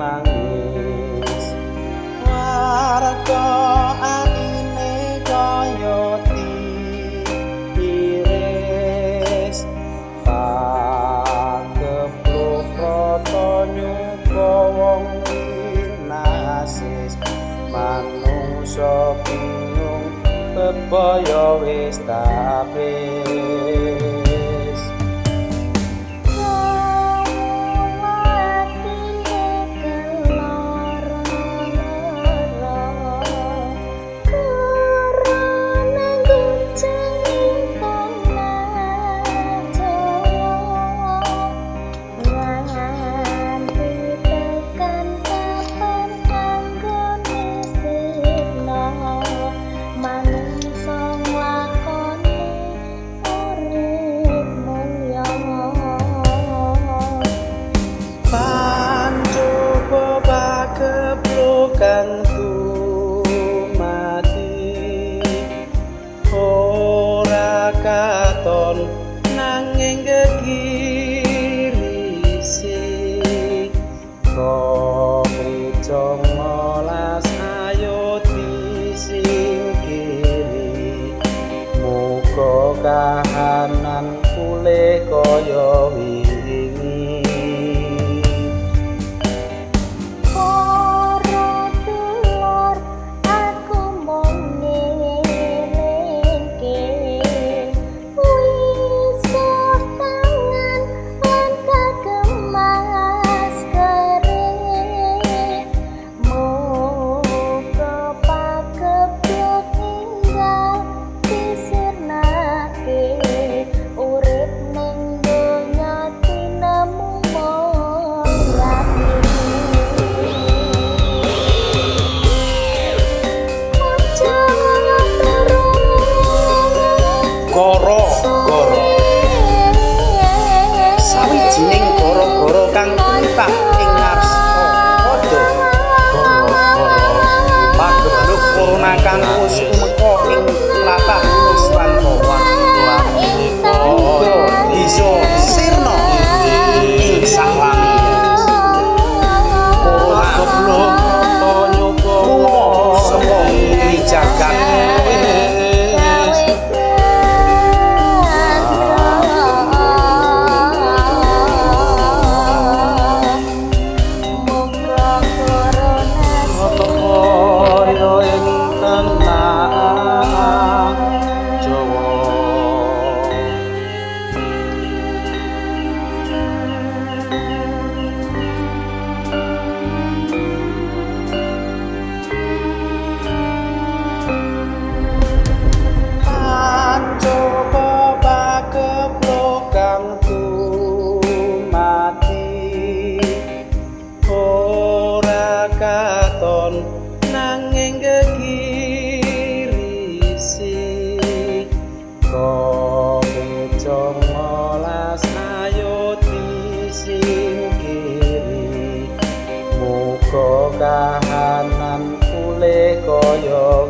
Nangis warga atine kaya tiris pakepluk rata nyuka wong winasis manungsa bingung bebaya wis tapis. Kang tumati ora katon nanging gegirisi koprico ngolas ayo disingkiri muga kahanan pulih kaya wingi. Goro-goro sawijining goro-goro kang tritah ing ngarsa padha goro-goro pagebluk corona kang wis tumeka ing tlatah Nuswantara uga bisa sirna ing saklami corona goblok lunga saka jagat. Nanging gegirisi koprico ngolas ayo disingkiri muga kahanan pulih kaya